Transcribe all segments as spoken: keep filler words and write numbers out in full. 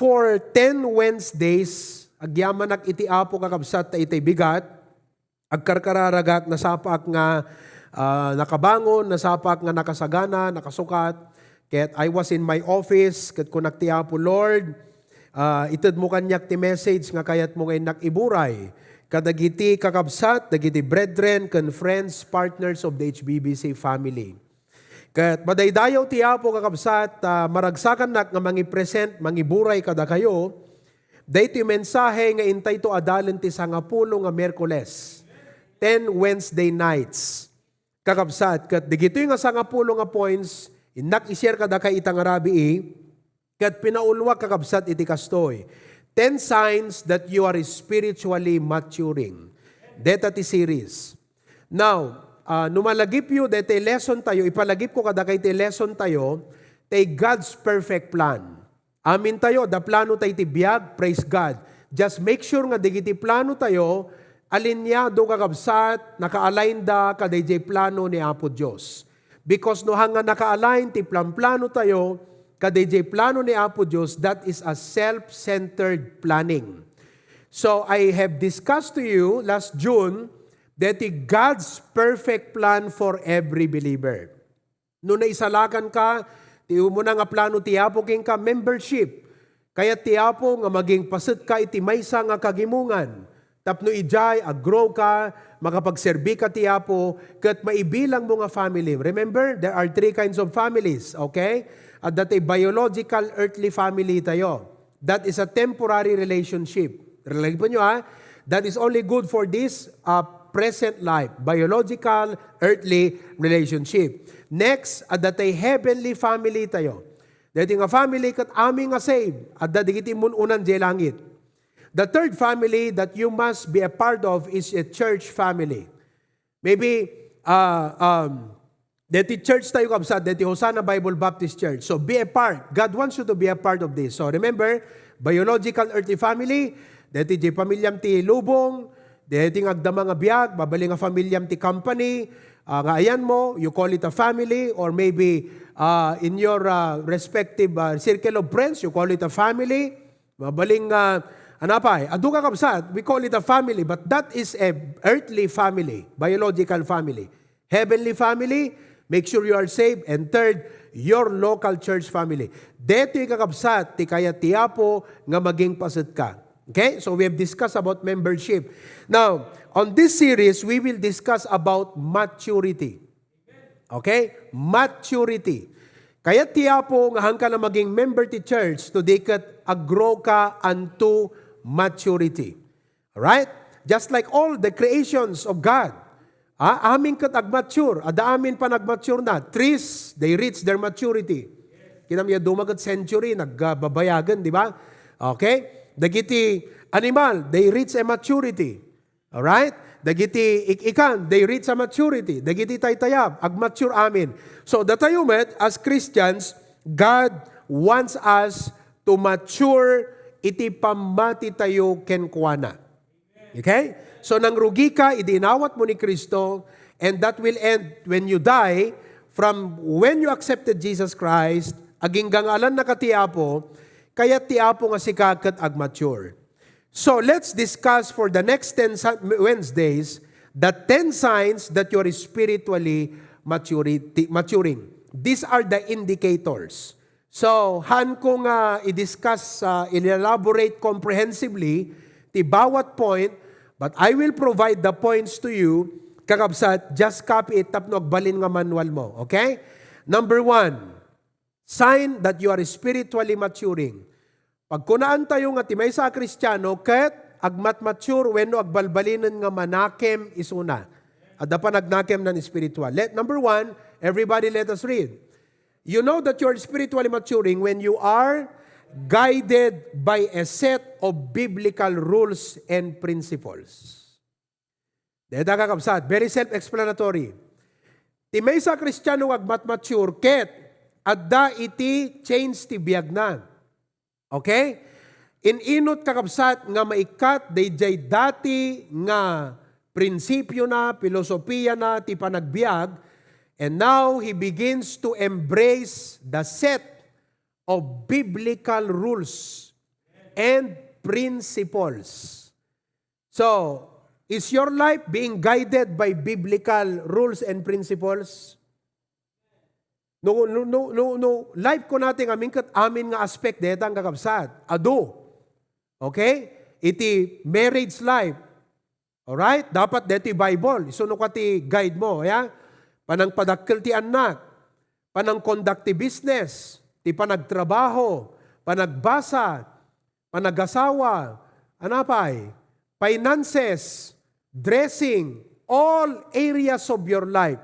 For ten Wednesdays, agyamanak iti Apo, kakabsat, ta itay bigat, agkarkararagak, nasapaak nga, ah, nakabangon, nasapaak nga nakasagana, nakasukat. Ket I was in my office, ket kunak ti Apo, "Lord, ah, itedmo kaniak ti message nga kayatmo nga innak iburay kadagiti kakabsat, dagiti brethren, ken friends, partners of the H B B C family." Ket madaydayaw ti Apo, kakabsat, ta maragsakannak nga mangipresent, mangiburay kadakayo daytoy mensahe nga intayto adalen ti sangapulo nga Miyerkules, ten Wednesday nights. Kakabsat, ket digitoy nga sangapulo nga points, innak i-share kadakay ita nga rabii, ket pinauluak, kakabsat, iti kastoy, ten signs that you are spiritually maturing. Deta ti series. Now, ah, no malagipyo deti lesson tayo, ipalagipko kadakay ti lesson tayo, tay God's perfect plan. Amin tayo, da plano tayo ti biag, praise God. Just make sure nga dagiti plano tayo, alineado, kakabsat, naka-align da kadaydiay plano ni Apo Dios. Because no hanga naka-align ti plan-plano tayo kadaydiay plano ni Apo Dios, that is a self-centered planning. So, I have discussed to you last June that God's perfect plan for every believer. No naisalakan ka, ti umuna nga plano ti Apo kenka, membership. Kayat ti Apo nga maging paset ka iti maysa nga kagimongan. Tapno idiay, ag-grow ka, makapagserbi ka ti Apo, ket maibilang mo nga family. Remember, there are three kinds of families, okay? Adda tay biological, earthly family tayo. That is a temporary relationship. Relate po nyo, ha? That is only good for this, uh, present life, biological, earthly relationship. Next, adda tay heavenly family tayo. Daytoy nga family ket amin nga saved, adda dagiti immun-unan diay langit. The third family that you must be a part of is a church family. Maybe, uh, um, deti church tayo, kabsat, deti Hosanna Bible Baptist Church. So, be a part. God wants you to be a part of this. So, remember, biological earthly family, deti diay pamiliam ti lubong, deti nga agdama nga biag, mabalin nga familiam ti company, ah, nga ayanmo, you call it a family, or maybe, ah, in your, ah, respective, ah, circle of friends, you call it a family. Mabalin nga, ano pay, adu, kakabsat, we call it a family, but that is a earthly family, biological family. Heavenly family, make sure you are saved. And third, your local church family. Detoy, kakabsat, ti kayat ti Apo nga maging paset ka. Okay? So we have discussed about membership. Now, on this series, we will discuss about maturity. Okay? Maturity. Kayat ti Apo nga hangka na maging member ti church, to di ket ag-grow ka unto maturity. Alright? Just like all the creations of God. Ah, amin ket agmature. Adda amin panagmature na. Trees, they reach their maturity. Kinam ya duma ket century, nagbabayagen, di ba? Okay? Dagiti animal, they reach a maturity. Alright? Dagiti ik-ikan, they reach a maturity. Dagiti taytayab, agmature amin. So, datayo met, as Christians, God wants us to mature iti pammati tayo kenkuana. Okay? So, nangrugi ka idi inawat mo ni Cristo, and that will end when you die. From when you accepted Jesus Christ, agingga nga alanna ka ti Apo, kayat ti Apo nga sika ket agmature. So, let's discuss for the next ten Sun-, Wednesdays the ten signs that you're spiritually maturity, maturing. These are the indicators. So, han ko nga i-discuss, ah, i-elaborate comprehensively ti bawat point, but I will provide the points to you, kakabsat, just copy it tapno agbalin nga manual mo. Okay? Number one, sign that you are spiritually maturing. Pagkunaan tayo nga ti maysa a Kristiano ket agmatmature wenno agbalbalinen nga manakem isuna. Adda panagnakemnan espiritual. Let, number one, everybody, let us read. You know that you're spiritually maturing when you are guided by a set of biblical rules and principles. Deta, kakabsat, very self-explanatory. Ti maysa a Kristiano nga agmatmature ket adda iti change ti biagna. Okay? In-inut, kakabsat, nga maikkat daydiay dati nga prinsipiona, pilosopiana ti panagbiag, and now he begins to embrace the set of biblical rules and principles. So, is your life being guided by biblical rules and principles? No, no, no, no, no. Life ko natin amin ket amin nga aspect deta, kakabsat. Adu. Okay? Iti marriage life. Alright? Dapat deti Bible. Isu no ka ti guide mo, ya? Panangpadakkel ti annak. Panangconduct ti business. Ti panagtrabaho. Panagbasa. Panagasawa. Anapay? Finances. Dressing. All areas of your life.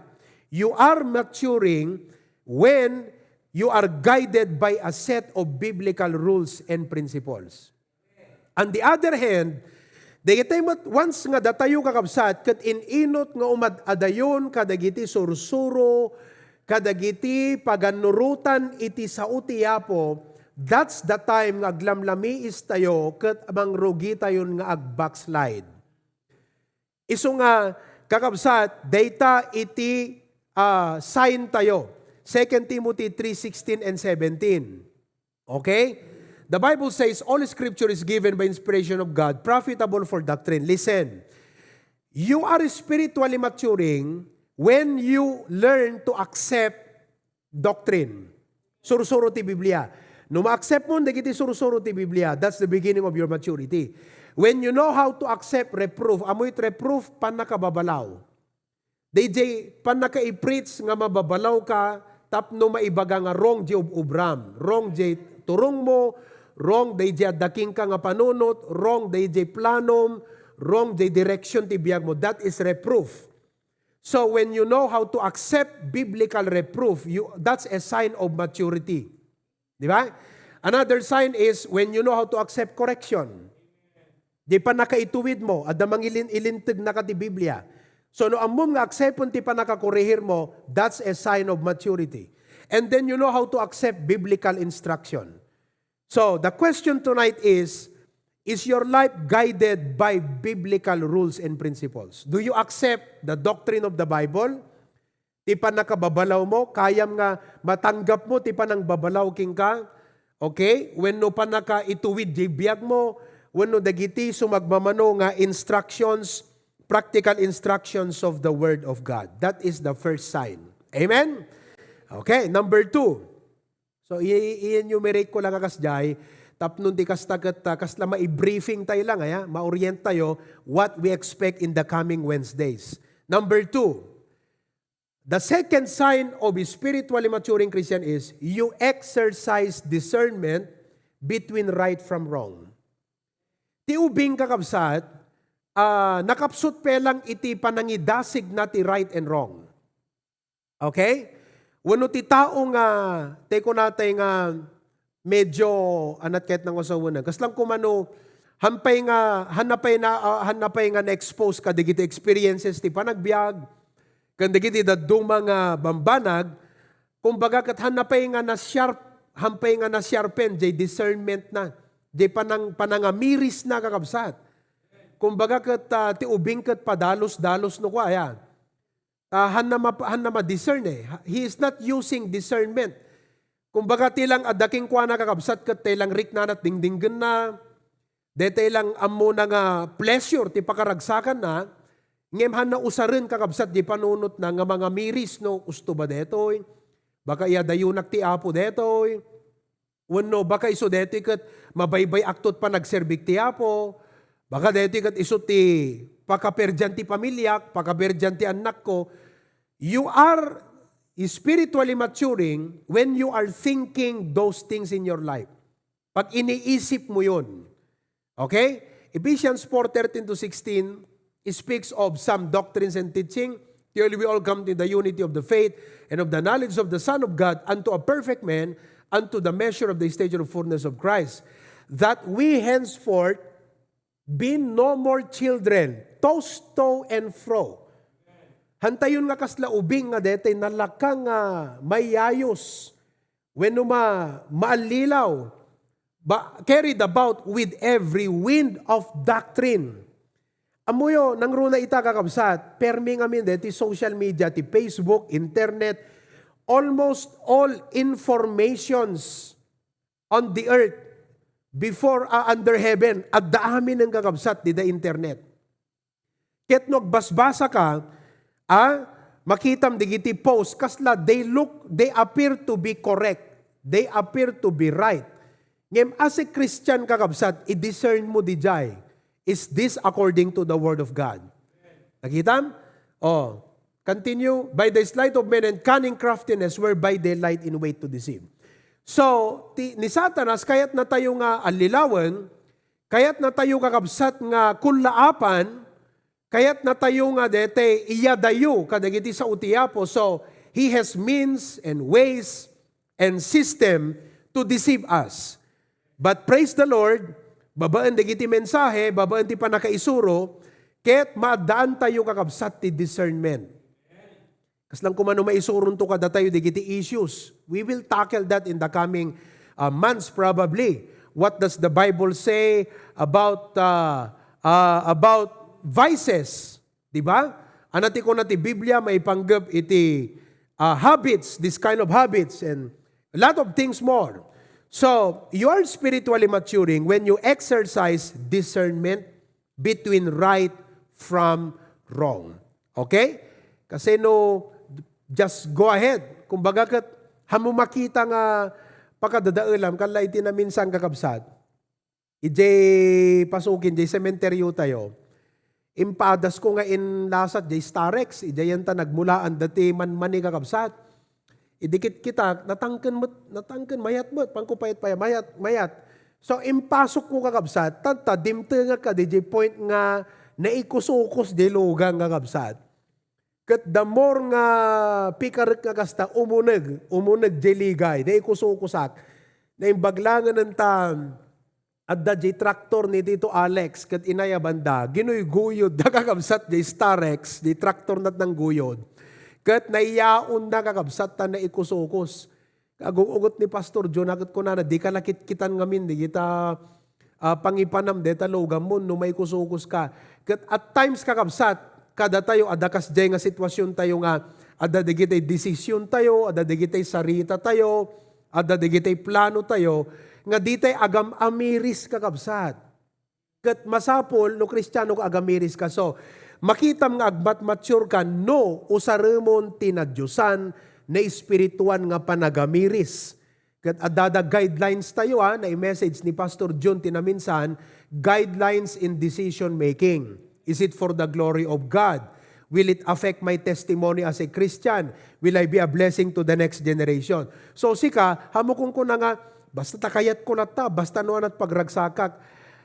You are maturing when you are guided by a set of biblical rules and principles. On the other hand, dagiti met once nga datayo, kakabsat, ket in-inut nga umad-adayon kadagiti sursuro, kadagiti pagannurotan iti sao ti Apo, that's the time nga aglamlamiis tayo ket mangrugitayon nga ag-backslide. Isu nga, kakabsat, dayta iti, ah, sign tayo. Second Timothy three sixteen and seventeen. Okay? The Bible says, "All scripture is given by inspiration of God, profitable for doctrine." Listen, you are spiritually maturing when you learn to accept doctrine. Sursuro ti Biblia. No ma-accept mo dagiti sursuro ti Biblia, that's the beginning of your maturity. When you know how to accept reproof, amoy reproof, pannakababalaw. Dayjay pannaka-i-preach nga mababalaw ka tapno maibaga nga wrong jay ub-ubram, wrong jay turong mo, wrong dayjay adda kenka nga panunot, wrong dayjay planom, wrong jay direction ti biag mo. That is reproof. So when you know how to accept biblical reproof, you, that's a sign of maturity. Di ba? Another sign is when you know how to accept correction. Di pannakaituwid mo, adda mangilin-, ilinteg na ka ti Biblia. So no ammom nga accepten ti pannakakorehir mo, that's a sign of maturity. And then you know how to accept biblical instruction. So the question tonight is, is your life guided by biblical rules and principles? Do you accept the doctrine of the Bible? Ti pannakababalaw mo, kayam nga matanggap mo ti panangbabalaw kenka? Okay? Wenno pannakaituwid jay biag mo, wenno dagiti sumagmamano nga instructions, practical instructions of the Word of God. That is the first sign. Amen? Okay, number two. So, i-, i-enumerate ko lang a kasjay, tapno ti kasta ket, ah, kasla mai-briefing tayo lang, aya, ma-orient tayo what we expect in the coming Wednesdays. Number two, the second sign of a spiritually maturing Christian is you exercise discernment between right from wrong. Ti ubing, kakabsat, ah, nakapsut pay lang iti panangidasig na ti right and wrong. Okay? Wenno ti tao nga, tay kunatay nga medyo anat ket nangusawenan. Kasla kumano, han pay nga, hanna pay na, ah, hanna pay nga na-expose kadagiti experiences ti panagbiag, ken dagiti dadduma nga bambanag, kumbaga ket hanna pay nga na-sharp, han pay nga na-sharpen jay discernment na, jay panang-, panangamiris na, kakabsat. Kumbaga ket, ah, ti ubing ket padalus-dalus no kua, aya. Ah, hanna ma-, hanna ma-discern eh. He is not using discernment. Kumbaga, ti lang adda kenkuana, kakabsat, ket tay lang riknanat dingdinggenna, daytay lang ammona nga pleasure ti pakaragsakanna, ngem hanna usaren, kakabsat, di panunotna nga mangamiris no usto ba daytoy? Baka iyadayonak ti Apo daytoy? Wenno baka isu daytoy ket mabaybay-akto ti panagserbik ti Apo. Baka daytoy ket isu ti pakaperdian ti pamiliak, pakaperdian ti annakko. You are spiritually maturing when you are thinking those things in your life. Pag iniisip mo yun. Okay? Ephesians four thirteen to sixteen speaks of some doctrines and teaching, till we all come to the unity of the faith and of the knowledge of the Son of God, unto a perfect man, unto the measure of the stature of fullness of Christ, that we henceforth be no more children, tossed to and fro. Hantayon nga kasla ubing nga daytay nalaka nga mayayus, wenno ma-, maallilaw, ba-, carried about with every wind of doctrine. Ammoyo, nangruna ita, kakabsat, permi ngamin daytoy social media, ti Facebook, internet, almost all informations on the earth before, ah, under heaven, adda amin nga kakabsat dida internet. Ket no agbasbasa ka, ah, makitam digiti post, kasla they look, they appear to be correct. They appear to be right. Ngem as a Christian, kakabsat, i-discern mo dijay, is this according to the Word of God? Nakitam? Oh, continue. By the sleight of men and cunning craftiness, whereby they lied in wait to deceive. So, ti, ni Satanas, kayat na tayo nga allilawen, kayat na tayo kakabsat nga kullaapan, kayat na tayo nga dete iyadayo kadagiti sao ti Apo. So, he has means and ways and system to deceive us. But praise the Lord, babaen dagiti mensahe, babaen ti pannakaisuro, ket maaddaan tayo kakabsat ti discernment. Kasla koma no maisuronto kadatayo dagiti issues. We will tackle that in the coming, uh, months probably. What does the Bible say about, uh, uh, about vices? Di ba? Ania ti kuna ti Biblia maipanggep iti, uh, habits, this kind of habits, and a lot of things more. So, you are spiritually maturing when you exercise discernment between right from wrong. Okay? Kasi no, just go ahead. Kumbaga ket, haanmo makita nga pakadadaelam, kasla iti naminsan, kakabsat. Idiay pasukin, idiay sementeryo tayo. Impadasko nga inlasat, idiay Starex, idiay ta nagmulaan dati manmani, kakabsat. Idi kitkita, natangken met, natangken, mayat met, pangko payat-payat, mayat, mayat. So, impasokko, kakabsat, tatta, dimtengak kadi idiay point nga naikusukus idiay lugan, kakabsat. Ket the more nga pikarek nga kasta, umuneg, umuneg idiay ligay, naikusukusak. Naimbag laengen ta, adda diay traktor ni Tito Alex ket inayabanda, ginuyguyodda, kakabsat, diay Starex, diay traktor na ti nangguyod. Ket naiyaonna, kakabsat, ta naikusukus. Agung-ugot ni Pastor John, ket kunana, "Dika la kitkitan ngamin dagita, ah, pangipanam deta luganmo no maikusukus ka." Ket at times, kakabsat, kadatayo, adda kasdiay nga sitwasiontayo nga adda dagiti desisiontayo, adda dagiti saritatayo, adda dagiti planotayo nga ditay agam-amiris, kakabsat. Ket masapul no Kristiano ka, agamiriska. So, makitam nga agmatmature ka no usaremon ti nadiosan, naespirituan nga panagamiris. Ket adda da guidelines tayo, ha, na i-message ni Pastor Jun ti naminsan, guidelines in decision making. Is it for the glory of God? Will it affect my testimony as a Christian? Will I be a blessing to the next generation? So, sika, haanmo kunkuna nga, basta ta kayatko latta, basta no ania ti pagragsakak.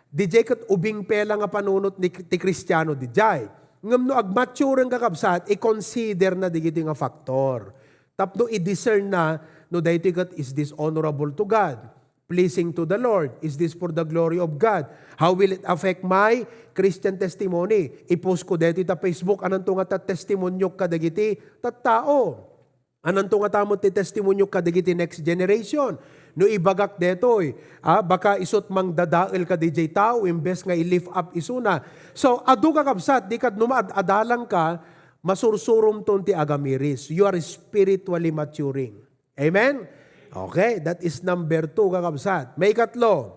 Didiay ket ubing pela nga panunot ni, ti Kristiano didiay. Ngem no agmatureng, kakabsat, i-consider na dagiti nga faktor. Tapno i-discern na no daytoy ket, is this honorable to God? Pleasing to the Lord? Is this for the glory of God? How will it affect my Christian testimony? I-post ko daytoy ta Facebook, ananto nga ta testimonyok kadagiti tattao? Ananto nga ta met ti testimonyok kadagiti next generation? No ibagak daytoy, ah, baka isut' mangdadael kadiay tao imbes nga i-lift up isuna. So, adu, kakabsat, di kad no maad-adalan ka, masursuromton ti agamiris. You are spiritually maturing. Amen? Okay, that is number two, kakabsat. Maikatlo,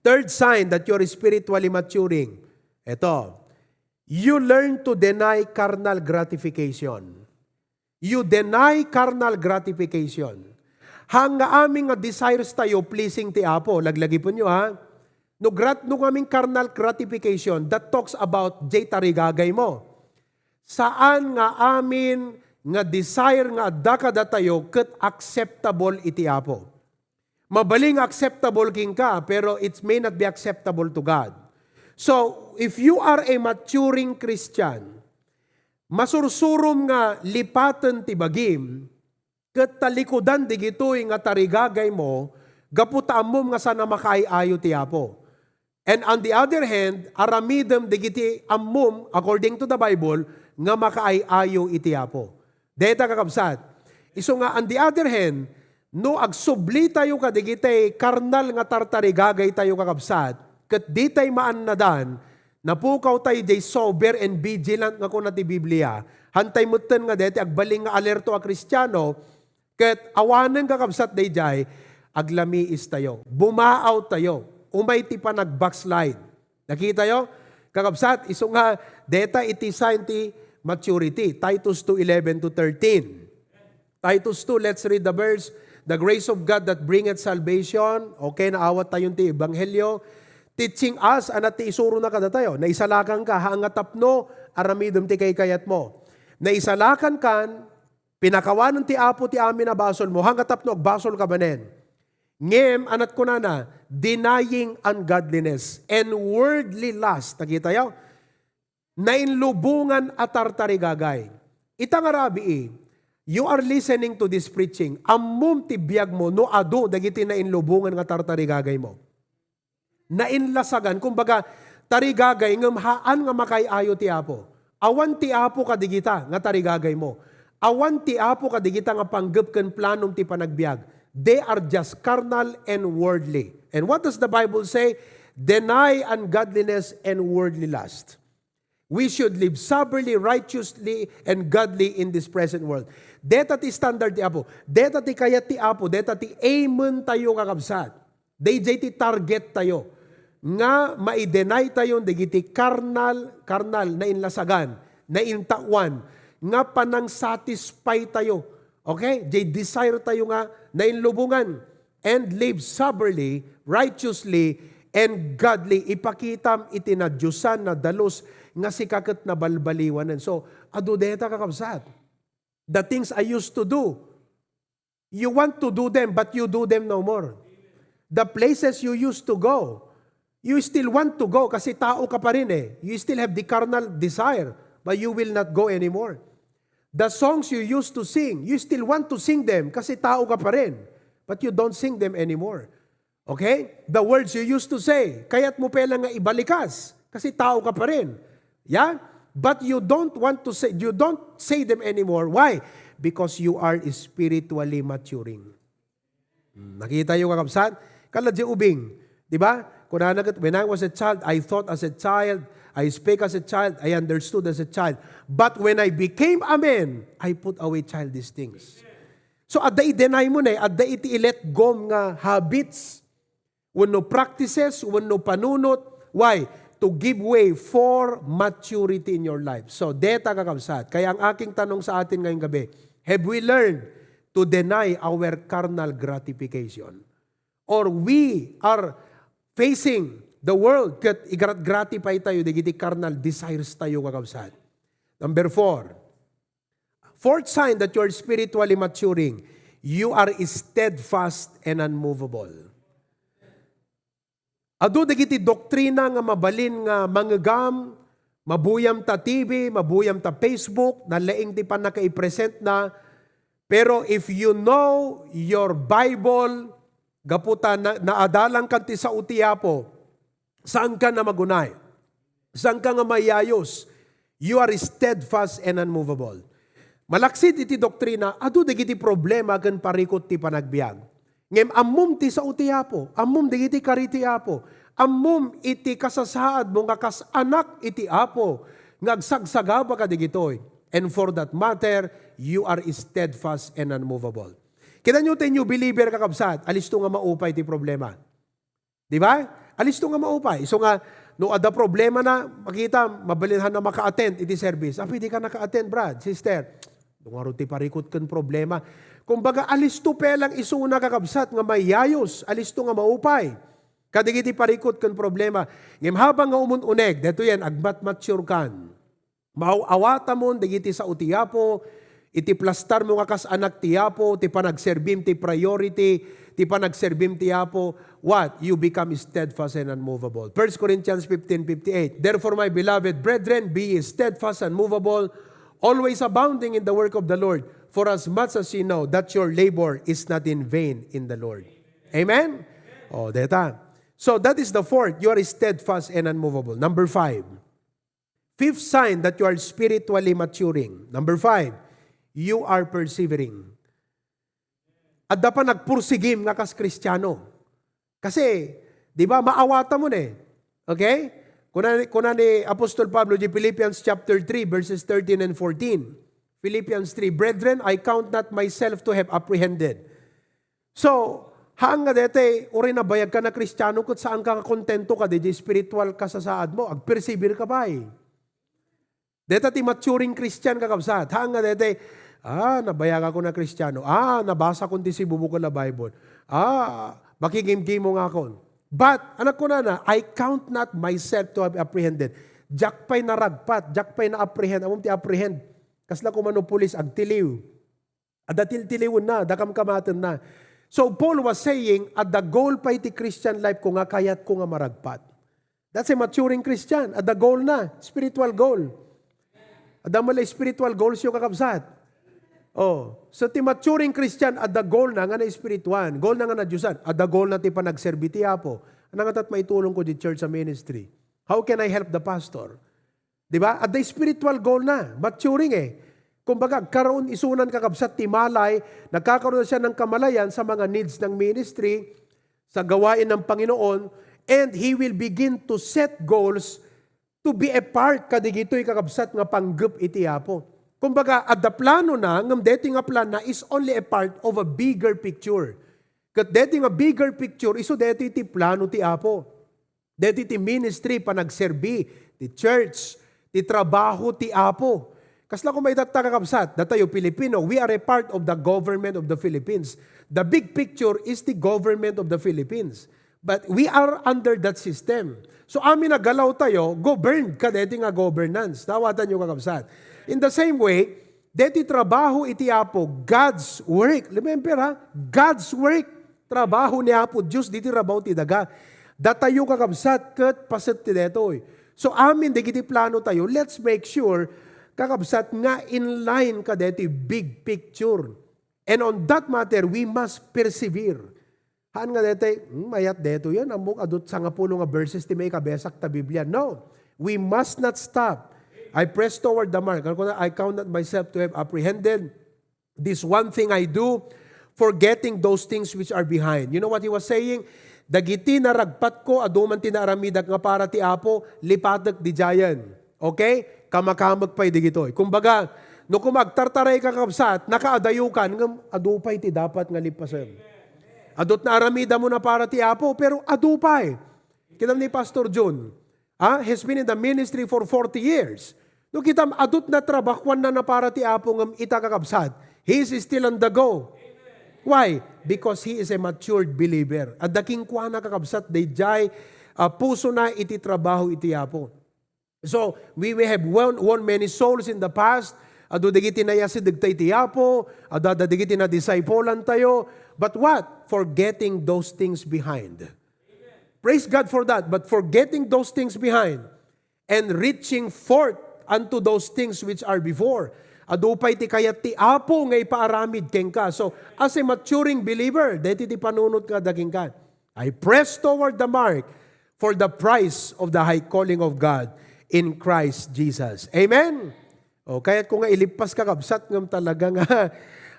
third sign that you are spiritually maturing. Ito, you learn to deny carnal gratification. You deny carnal gratification. Haan nga amin nga desires tayo, pleasing ti Apo. Laglagipenyo, ha? No grat-, no amin carnal gratification, that talks about jay tarigagay mo. Saan nga amin nga desire nga adda kadatayo ket acceptable iti Apo. Mabalin nga acceptable kenka, pero it may not be acceptable to God. So, if you are a maturing Christian, masursurom nga lipaten ti bagim, ket talikudan digitoy nga tarigagay mo, gapu ta ammom nga saan a makaay-ayo ti Apo. And on the other hand, aramidem dagiti ammom, according to the Bible, nga makaay-ayo iti Apo. Dayta, kakabsat, isu nga, on the other hand, no agsubli tayo kadagiti karnal nga tartarigagay tayo, kakabsat, ket ditay maannadan, napukaw tayo jay sober and vigilant nga kuna ti Biblia, hantay metten nga dayta agbalin nga alerto a Kristiano, ket awanen, kakabsat, dayjay, aglamiis tayo. Bumaaw tayo. Umay ti panag-backslide. Nakita yo? Kakabsat, isu nga, deta iti sign ti maturity. Titus two eleven to thirteen. Titus two, let's read the verse. "The grace of God that bringeth salvation." Okay, naawat tayo ti ebanghelyo. "Teaching us," anat ti isurona kadatayo. Naisalakan ka, haan nga tapno aramidem ti kaykayat mo. Naisalakan kan, pinakawanen ti Apo ti amin a basol mo, haan nga tapno agbasol ka manen. Ngem, anat kunana, "Denying ungodliness and worldly lust." Nakita yo? Nainlubongan a tartarigagay. Ita nga rabii, you are listening to this preaching. Ammom ti biag mo no adu dagiti nainlubongan nga tartarigagay mo. Nainlasagan, kumbaga, tarigagay ngem haan nga makaay-ayo ti Apo. Awan ti Apo kadigita nga tarigagay mo. Awan ti Apo kadigita nga panggep ken planom ti panagbiag. They are just carnal and worldly. And what does the Bible say? "Deny ungodliness and worldly lust." We should live soberly, righteously, and godly in this present world. Deta ti standard ti Apo. Deta ti kayat ti Apo. Deta ti aim tayo, kakabsat. Dayjay ti target tayo. Nga ma-deny tayo dagiti carnal, carnal, nainlasagan, naintaoan, nga panang-satisfy tayo. Okay? Jay desire tayo nga nainlubongan. And live soberly, righteously, and godly. Ipakitam iti nadiosan, nadalus, nga sika ket nabalbaliwanen. So, adu deta, kakabsat. The things I used to do, you want to do them, but you do them no more. The places you used to go, you still want to go kasi tao ka pa rin eh. You still have the carnal desire, but you will not go anymore. The songs you used to sing, you still want to sing them kasi tao ka pa rin, but you don't sing them anymore. Okay? The words you used to say, kayat mo pa lang nga ibalikas kasi tao ka pa rin. Yeah? But you don't want to say, you don't say them anymore. Why? Because you are spiritually maturing. Hmm, nakita yo, kakabsat? Kala di ubing, di ba? Kunana ket, "When I was a child, I thought as a child, I spake as a child, I understood as a child. But when I became a man, I put away childish things." So, adda i-deny mo na eh, adda iti i-let go nga habits, wenno practices, wenno panunot. Why? To give way for maturity in your life. So, deta, kakabsat. Kaya ang aking tanong sa atin ngayong gabi, have we learned to deny our carnal gratification? Or we are facing the world ket igrat-gratify tayo dagiti carnal desires tayo, kakabsat. Number four, fourth sign that you are spiritually maturing, you are steadfast and unmovable. Adu dagiti doktrina nga mabalin nga mangegam, mabuyam ta T V, mabuyam ta Facebook, nalaing ti pannakaipresent na. Pero if you know your Bible, gapu ta na-, naadalan kan ti sao ti Apo, saan ka na magunay. Saan ka nga mayayos. You are steadfast and unmovable. Malaksid iti doktrina, adu dagiti problema ken parikut ti panagbiag. Ngem ammom ti sao ti Apo, ammom dagiti kari ti Apo, ammom iti kasasaadmo nga kas anak iti Apo nga agsagsagaba kadagitoy. And for that matter, you are steadfast and unmovable. Kita nyo, tayo, new believer, kakabsat, alisto nga maupay ti problema. Di ba? Alisto nga maupay. Isu nga, no adda problema na, makita, mabalinhan na maka-attend iti service. Ah, pwede ka naka-attend, brad, sister. Dungaro ti parikut ken problema. Kumbaga, alisto pa lang isuna, kakabsat, nga mayayos. Alisto nga maupay kadagiti parikut ken problema. Ngem habang nga umun-uneg, daytoyen, agmatmature kan. Maaw-awatamon dagiti sao ti Apo, iti plastarmo nga kas anak ti Apo, ti panagserbim ti priority, ti panagserbim ti Apo, what? You become steadfast and unmovable. First Corinthians fifteen fifty-eight, "Therefore, my beloved brethren, be ye steadfast and movable, always abounding in the work of the Lord, for as much as ye know that your labor is not in vain in the Lord." Amen? Oh, deta. So, that is the fourth. You are steadfast and unmovable. Number five. Fifth sign that you are spiritually maturing. Number five, you are persevering. Adda pa nagpursigim nga kas Kristiano. Kasi, di ba, maawatamon eh. Okay? Kuna, kuna ni Apostol Pablo di Philippians chapter three, verses thirteen and fourteen. Philippians three, "Brethren, I count not myself to have apprehended." So, Haan nga daytoy, uray nabayag ka na Kristiano, ket saan ka nga kontento ka, diay spiritual kasasaad mo, agpersevere ka pay. Deta ti maturing Christian, kakabsat. Haan nga daytoy, ah, nabayag ako na Kristiano. Ah, nabasa kon ti sibubukel a Bible. Ah, makigimgimong akon. But, anak ko na na, I count not myself to have apprehended. Diak pay naragpat, diak pay na-apprehend. Ammom ti apprehend? Kasla kumano pulis, agtiliw. Adda tiltiliwenna, adda kamkamatenna. So Paul was saying, adda goal pay ti Christian life ko nga kayatko nga maragpat. That's a maturing Christian. Adda goal na, spiritual goal. Adda met la spiritual goals yo, kakabsat. Oh, so ti maturing Christian, adda goal na nga na-spirituan, goal na nga na-Diosan, adda goal na ti panagserbi ti Apo. Ania ngata ti maitulongko ti church a ministry? How can I help the pastor? Di ba? Adda spiritual goal na, maturing eh. Kumbaga, agkaroon isunan, kakabsat, ti malay, nagkakaroon na siya ng kamalayan sa mga needs ng ministry, sa gawain ng Panginoon, and he will begin to set goals to be a part kadigitoy, kakabsat, nga panggep iti Apo. Kumbaga, adda plano na, ngem deti nga plan na is only a part of a bigger picture. Ket deti nga bigger picture, isu deti ti plano ti Apo. Deti ti ministry, panagserbi, ti church, ti trabaho ti Apo. Kasla koma itatta, kakabsat, datayo Filipino, we are a part of the government of the Philippines. The big picture is the government of the Philippines. But we are under that system. So, amin a galaw tayo, governed kadeti nga governance. Naawatan yo, kakabsat. In the same way, deti trabaho iti Apo, God's work. Remember, ha? God's work. Trabaho ni Apo Dios, deti trabaho ti daga. Datayo, kakabsat, ket paset ti detoy. So, amin dagiti plano tayo, let's make sure, kakabsat, nga in line kadeti big picture. And on that matter, we must persevere. Haan nga deti, "Hmm, mayat detoy yan, ammok adut sangapulo nga verses ti maikabesak ta Biblia." No, we must not stop. "I press toward the mark." Ano ko na, "I count not myself to have apprehended. This one thing I do, forgetting those things which are behind." You know what he was saying? "Dagiti naragpatko, adu man ti naaramidak nga para ti Apo, lipatek didiayen." Okay? Kamakamek pay digitoy. Kumbaga, no koma agtartaray ka, kakabsat, nakaadayokan, ngem adu pay ti dapat nga lipasem. Adut naaramidam na para ti Apo, pero adu pay. Kitam ni Pastor Jun, ah, has been in the ministry for forty years. No kitam, adut natrabahuanna na para ti Apo, ngem ita, kakabsat, he is still on the go. Why? Because he is a matured believer. Adda kenkuana, kakabsat, daydiay, ah, pusona iti trabaho iti Apo. So, we may have won, won many souls in the past. Adu dagiti nayasideg tayo iti Apo, adda dagiti nadiscipulan tayo. But what? Forgetting those things behind. Praise God for that. But forgetting those things behind and reaching forth unto those things which are before. Adu pay ti kayat ti Apo nga ipaaramid kenka. So, as a maturing believer, deti ti panunot nga adda kenka. "I press toward the mark for the prize of the high calling of God in Christ Jesus." Amen? O, kayat ko nga ilippas, kakabsat, ngem talaga nga,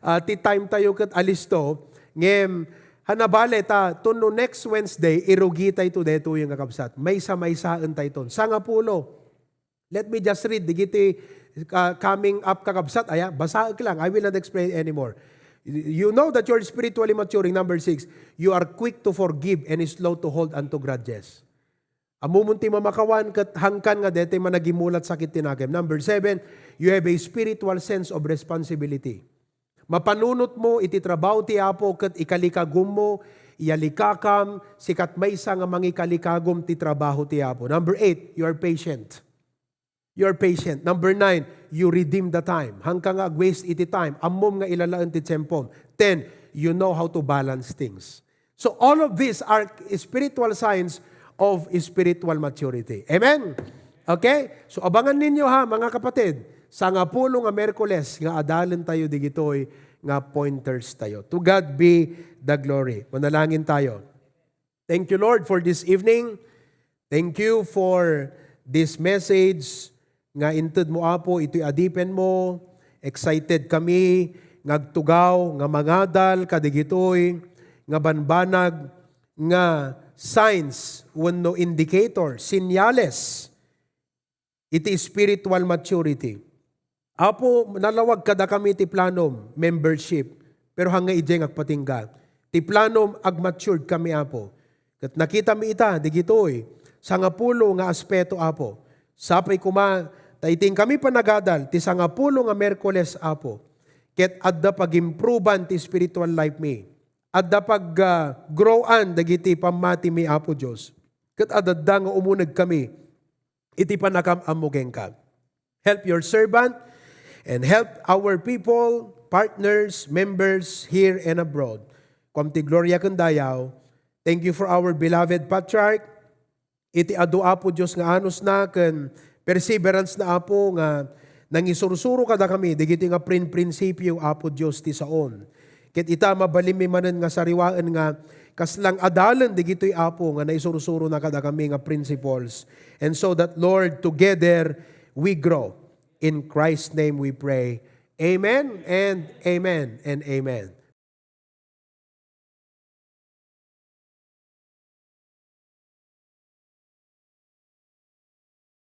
ah, ti time tayo ket alisto. Ngem, hanabale ta, tunno next Wednesday, irugi tayo detoy nga, kabsat. Maysa-maysaen tayo ton. Sangapulo. Let me just read, digiti, ah, coming up, kakabsat. Aya, basaek lang. I will not explain anymore. You know that you're spiritually maturing. Number six, you are quick to forgive and slow to hold unto grudges. Ammom ti mamakawan ket hangkan nga daytoy managimulat sakit ti nakem. Number seven, you have a spiritual sense of responsibility. Mapanunotmo iti trabaho ti Apo ket ikalikagummo, iyalikakam, sika maysa nga mangikalikagum ti trabaho ti Apo. Number eight, you are patient. You are patient. Number nine, you redeem the time. Hangka nga ag-waste iti time, ammom nga ilalaen ti tiempom. Ten, you know how to balance things. So all of these are spiritual signs of spiritual maturity. Amen? Okay? So abangan ninyo ha, mga kapatid, sangapulo nga Miyerkules nga adalen tayo digitoy nga pointers tayo. To God be the glory. Manalangin tayo. Thank you, Lord, for this evening. Thank you for this message nga inted mo, Apo, itoy adipen mo. Excited kami nga agtugaw, nga mangadal kadigitoy nga banbanag nga signs wenno indicator, senyales iti spiritual maturity. Apo, nalawag kadakami ti planom, membership, pero hangngay idiay nga agpatingga. Ti planom, agmatured kami, Apo. Ket nakitami ita, digitoy, sangapulo nga aspeto, Apo. Sapay koma, ta iti inkami panagadal, ti sangapulo nga Miyerkules, Apo. Ket adda pag-improvean ti spiritual life mi. Adda pag, ah, growan dagiti pammatimi, Apo Dios. Ket adda nga umuneg kami iti panakam-ammo kenka. Help your servant and help our people, partners, members here and abroad. Kuam ti gloria ken dayaw. Thank you for our beloved patriarch. Iti adu, Apo Dios, nga anusna ken perseverance na, Apo, nga nangisursuro kadakami dagitoy nga prin-, prinsipio, Apo Dios, ti saon. Ket ita, mabalinmi manen nga sariwaen nga kaslang adalen dagitoy, Apo, nga naisursurona kadakami nga principles. And so that, Lord, together we grow. In Christ's name we pray. Amen and amen and amen.